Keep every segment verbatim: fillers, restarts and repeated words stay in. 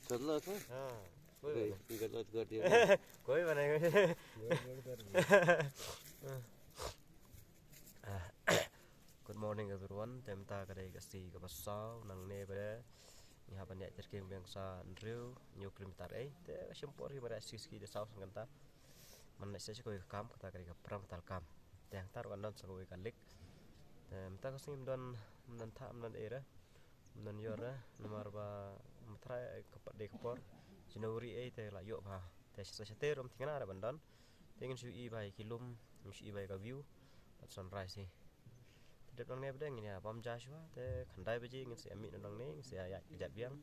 चल रहा था। हाँ, कोई बात नहीं। गलत कर दिया। कोई बात नहीं। Good morning everyone. Te mynta ka dei ka sngi kaba saw, nangne ba dei ngi hap ban ïaid trekking biang sa hynriew hynñiew kilometer ei. Te ka shim por hi ba dei ski ski da saw sngewbha. Man leh sa sha kawei ka kam, kata ka dei ka pram kata ka kam. Te hangta ruh kan don sa kawei ka lake. Te mynta ka sngi ym don, ym don thah, ym don ei re. Ym don ïor re namar ba ym trai ka pat dei ka por January ei te la ïoh bha. Te sa shatei ruh ym thikna re ban don. Te ngin shu i bha ïa ki lum, ngin shu i bha ïa ka view bad sunrise hi. Te dep nangne ba dei ngin ïa bam ja shuwa, te khyndai baje ngin sa ïa mih na nangne, ngin sa ïa ïaid kjat biang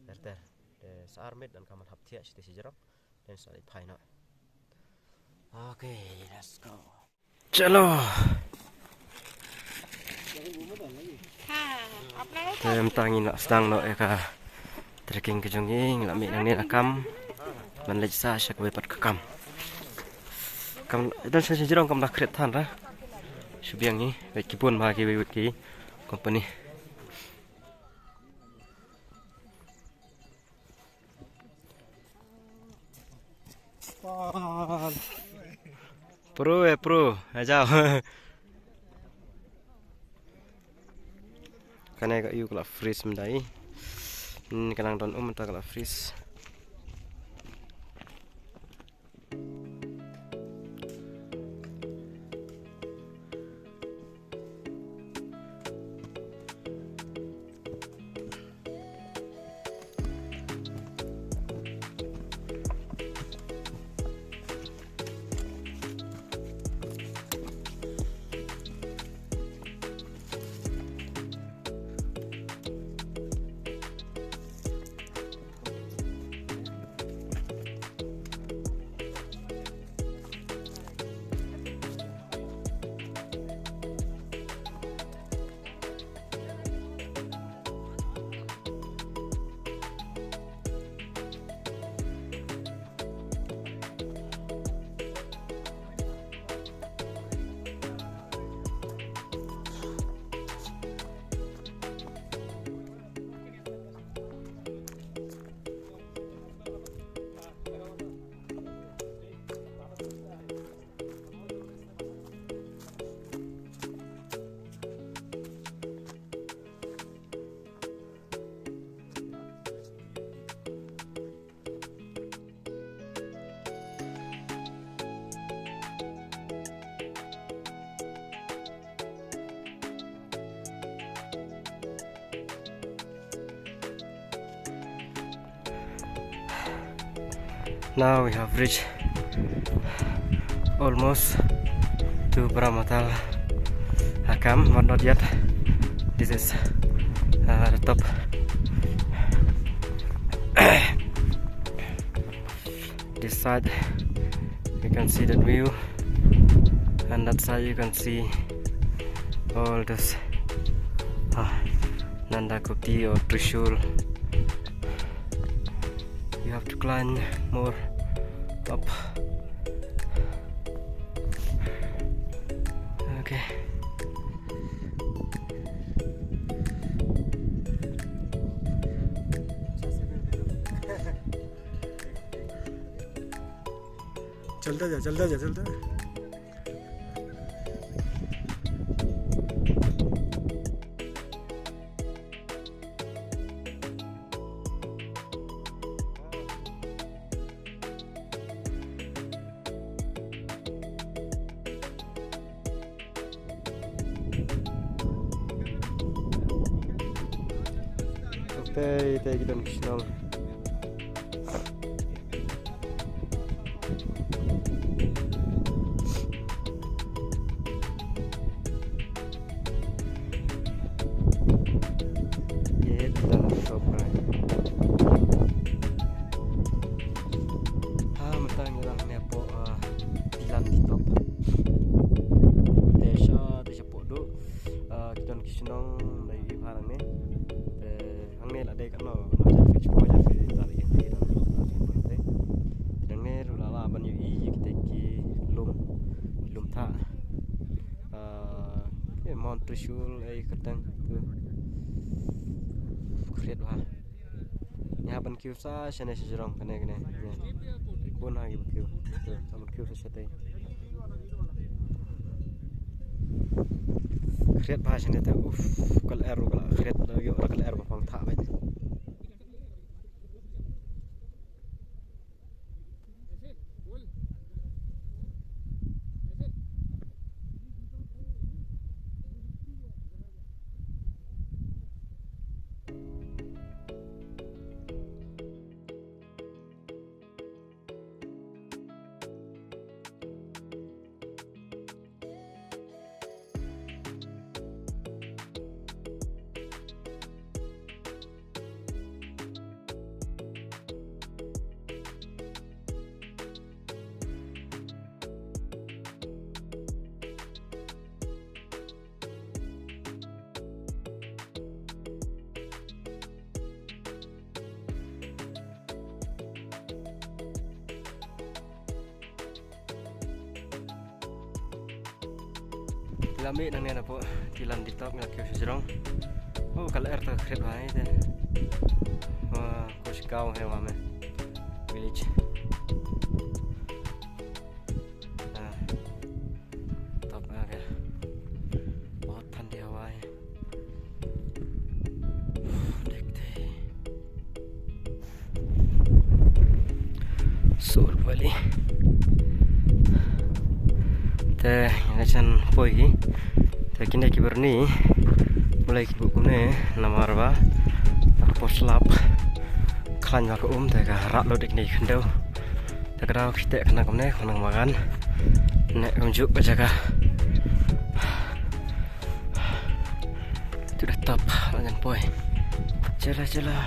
ter ter. Te sa ar minit donkam ban hap thiah shatei shajrong. Then sa ïa phai noh. Okay, let's go. Chalo. Te mynta ngin lah sdang noh ïa ka trekking ka jong ngi, ngin lah mih nangne na kam. Ban leit sa sha kawei pat ka kam. Kam don sha shajrong kam da khriat than ra. Shu biang ngi leit ki bun bha kiwei ki company. Pro eh, pro. A jaw. Kane ka ïu ka la freeze mynta i. Hmm, ka nang don um mynta ka la freeze. Now we have reached almost to Brahmatal Hakam, but not yet. This is uh, the top. This side you can see the view, and that side you can see all this uh, Nanda Kuti or Trishul. You have to climb more up. Okay. चलता जा, चलता जा, चलता जा। Te, te ki don ki shnong. Ye, te don ki shnong. Ha, mynta ngi dang ne hapoh, ah, Tilan T-top. Te sha, te sha hapoh duh. Ah, ki don ki shnong da ïohi bha nangne. Te hangne la dei katno, katno jar feet, shiphew jar feet, ta la ïeng phi da. Te nangne ruh la lah ban ïohi ïa kitei ki lum, ki lum thah. Ah, eh, Mount Trishul, eh, kyrteng tu. Khriat bha. Ngi Hap ban kiew sa shane sha jrong kane kane. Bun ha kiba kiew. Hap ban kiew sa shatei. Khriat bha shane te. Uf, ka lyer ruh ka la khriat, la ïoh la ka lyer ba pang thah bha. Te la mih nangne na pdeng Tilan Ditok, ngi la kiew sha jrong. Oh, ka lyer te khriat bha hi te. Wah, ko shi gaon hi, wah me. Village. Ah. Top, okay. बहुत ठंडी हवा है। देखते हैं। Sur bali. Te ngi la jan poi hi. Te kine ki byrni, balei ki buh kumne, namar ba ka por slap khlaiñ ba ka um, te ka rah lut ïa kine ki khyndew. Te ka daw ki teh kane kumne, kane magan. Ne kumjuh ka jaka. Tu dah top, la jan poi. Jela, jela.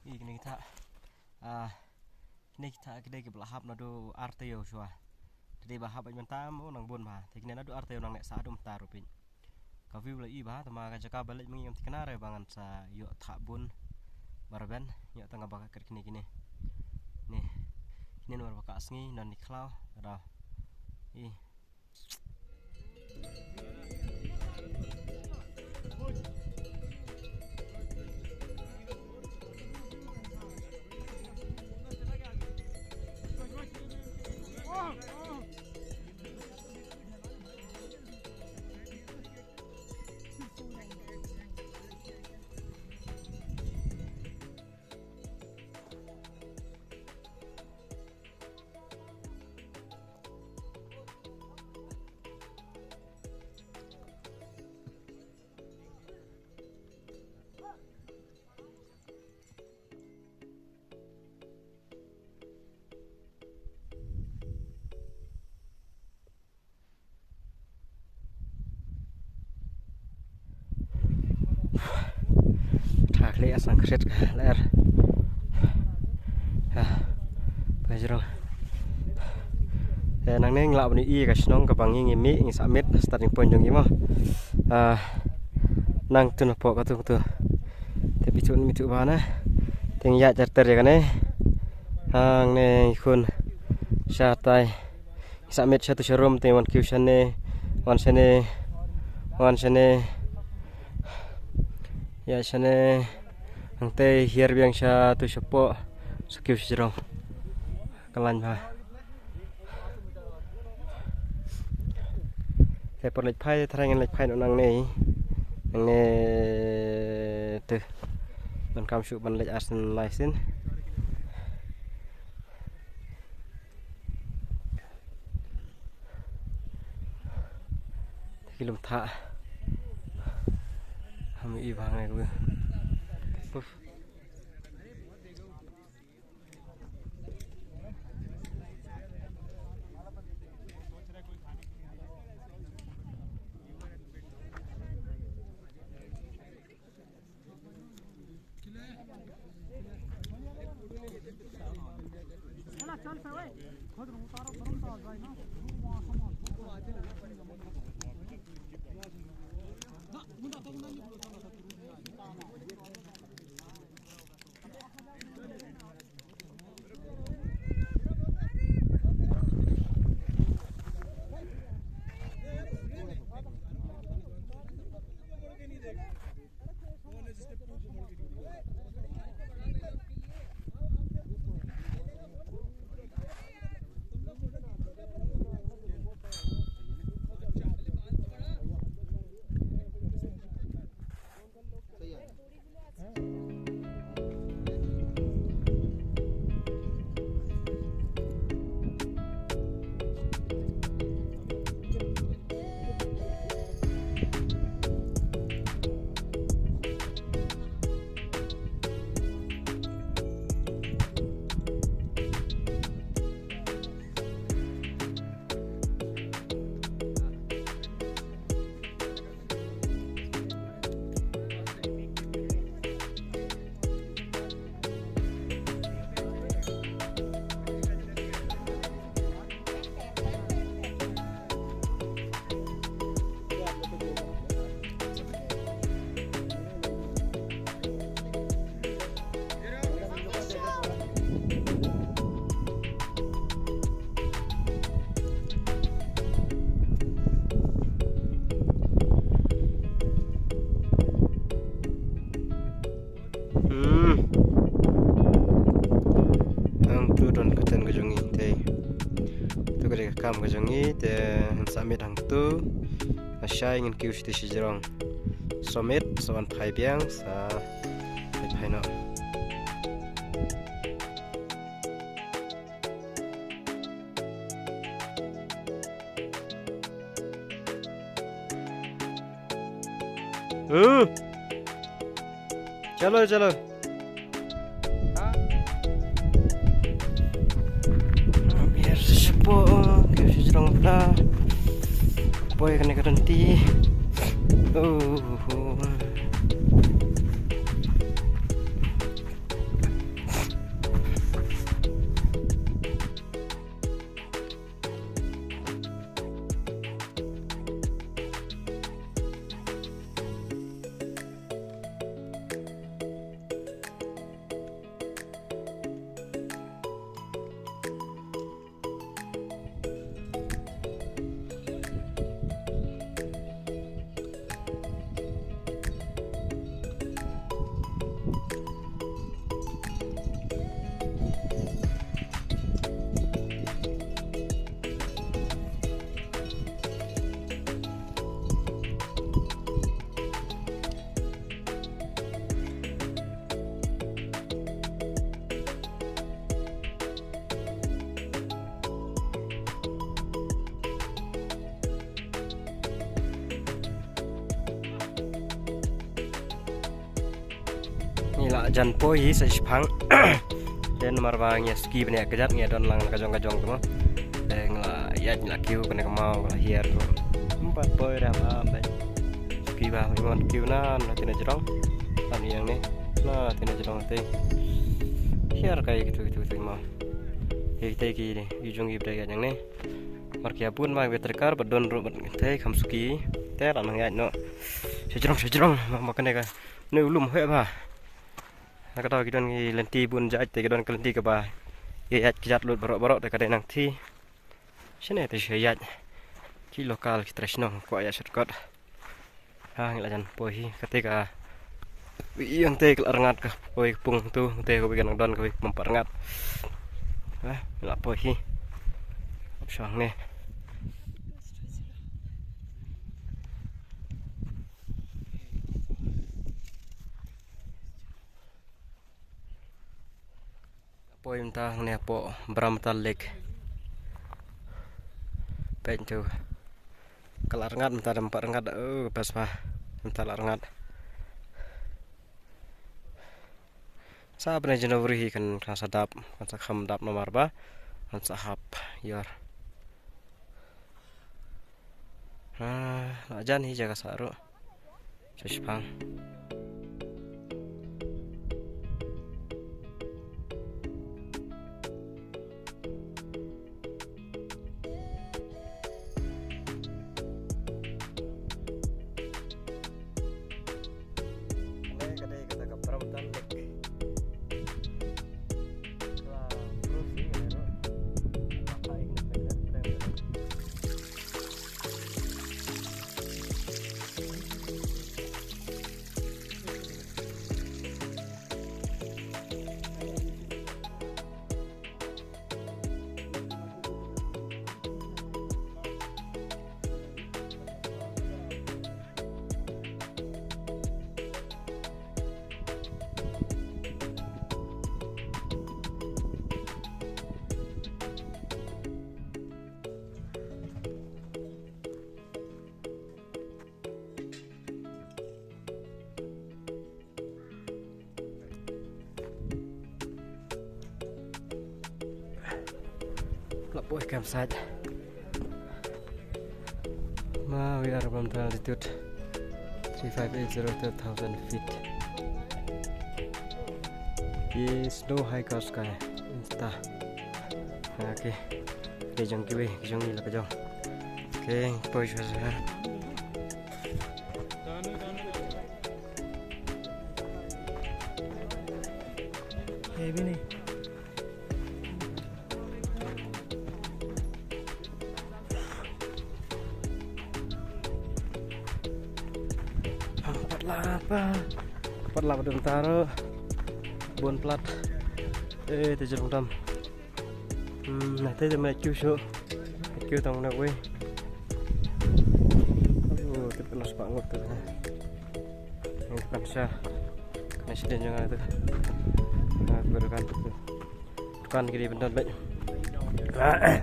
Ïa kine ki thah. Ah, kine ki thah ki dei kiba la hap naduh ar taïew shuwa. Te dei ba hap beit mynta mo nang bun bha. Te kine naduh ar taïew nangne sa haduh mynta ruh peit. Ka view la i bha, tangba ka jaka ba leit ma ngi ngam thikna re ba ngan sa ïoh thah bun ba rben, ïoh tang ba ka kit kine kine. Ne. Kine namar ba ka sngi, don i khlaw, ka daw. I. Thah khleh, sang khriat ka lyer. Ha. Pajrong. Eh, nangne ngi lah ban ïohi ka shnong kaba ngi ngi mih, ngi sah miet, starting point jong ngi mo. Ah, nangtu napoh katu katu. Te phi tuh, phi tuh ba na. Te ngi ïaid jar ter ïa kane. Hangne ngi khun shatai. Ngi sah miet shatu sharum te wan kiew shane. Wan shane. Wan shane. Ïa shane. Hangtei hiar biang shatu shapoh. Sa kiew sha jrong. Ka lain bha. Te por leit phai, te tharai ngan leit phai noh nangne. Nangne te. Donkam shuh ban leit arsien lai sien. Te ki lum thah. Ham i bha ngai ku. Uf. kam ka jong ngi te ngin sa mih hangtu. Lashai ngin kiew shatei shajrong. Sa mih sa wan phai biang sa phai noh. Hmm. Chalo, chalo. Biar sesepuh, biar sejrong pula. Boy kena garanti. Oh. Ngi la jan poi hi sa shipang. Te namar ba ngi suki bniah kjat ngi don lang ka jong ka jong tu mo. Te ngi la ïaid ngi la kiew kane ka maw la hiar tu. Empat poi dah ma ben. Suki ba ngi mon kiew na na tina jrong. Tam yang ni. Na tina jrong te. Hiar kai kitu kitu kitu maw. Hi te ki ni, yu jong ki bdai ka jang ne. Mar ki bun ma ki tractor ba don ruh ba te kham suki. Te la nang ïaid noh. Shajrong shajrong ma kane ka. Ne u lum heh ba. Na ka daw ki don ki lynti bun jait te ki don ka lynti kaba ïaid ki jat lut baroh baroh te ka dei nang thi. Shane te sha ïaid. Ki local ki trei shnong kwah ïaid shortcut. Ha ngi la jan poi hi kate ka. Wi ïang te ka la rngat ka poi ka pung tu te ka wi ka nang don ka wi ka bym pat rngat. Ha ngi la poi hi. Shong ne. Poi mynta hangne hapoh Brahmata Lake. Peit tu. Ka la rngat mynta, da ym pat rngat, oh, ka best ma. Mynta la rngat. Sa bnai January hi kan, kan sa dap, kan sa kham dap namar ba kan sa hap ïor. Ah, la jan hi jaka sa ruh. Sa shipang. La poi campsite. Ma, we are from the altitude three five eight zero, twelve thousand feet. Ki snow high ka sky. Insta. Okay. Te jong kiwei, jong ngi la ka jong. Okay, poi shuwa shuwa. Heavy ni. Pat la pa. Pat la pa dum taro. Bun plat. Eh, te jrong dam. Hmm, na te jam na kyu shu. Thank you tang na wei. Aduh, tip kena sepak ngut tu. Ini kan sya. Kena sya dia jangan tu. Nah, aku kan tu. Kan kiri bentar baik. Mana?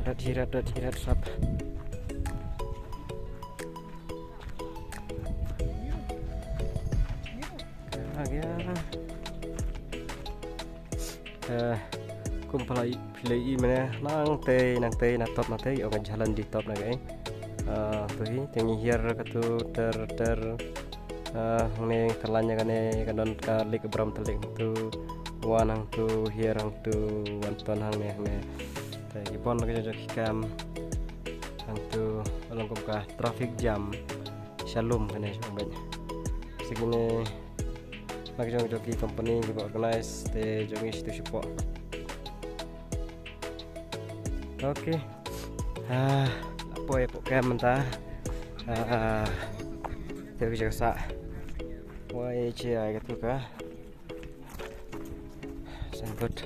Rat hirat, rat hirat sap. Lagi ya. Eh, kum pala i, pila i mane nang tei, nang tei, na top na tei, ong ka jalan di top na kai. Eh, tu hi, tengi hiar ka tu ter, ter, eh, hangne ka lanya kane, ka don ka lik bram telik tu, wan hang tu, hiar hang tu, wan ton hangne, hangne. Tei, i bon ka jajak hikam, hang tu, along kum ka traffic jam, shalom kane, shalom banyak. Segini, Lagi jong jong ki company kiba organize te jong ngi shitu shipoh. Okay. Ah, la poi poh kem mynta. Ah, te ki jong sa. Wai che ai ka tu ka. Signboard.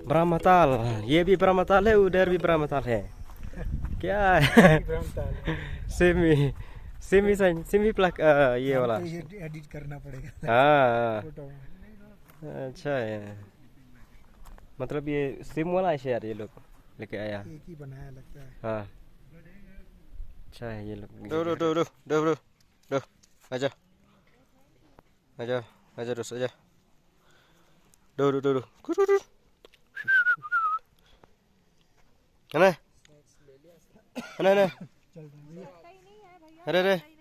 Brahmatal. Ye bhi Brahmatal hai, udhar bhi Brahmatal hai. Kya? Brahmatal. Same hi. Same hi sign, same hi plak, ah, ye wala. हमको ये एडिट करना पड़ेगा। हाँ। फोटो में। अच्छा है। मतलब ये सेम वाला है शायद, ये लोग लेके आया। एक ही बनाया लगता है। हाँ। अच्छा है ये लोग। दो, दो, दो, दो, दो, दो, दो। आजा। आजा, आजा दोस्त, आजा। दो, दो, दो, दो। कुटुटु। है ना? है ना, है ना? अरे, अरे।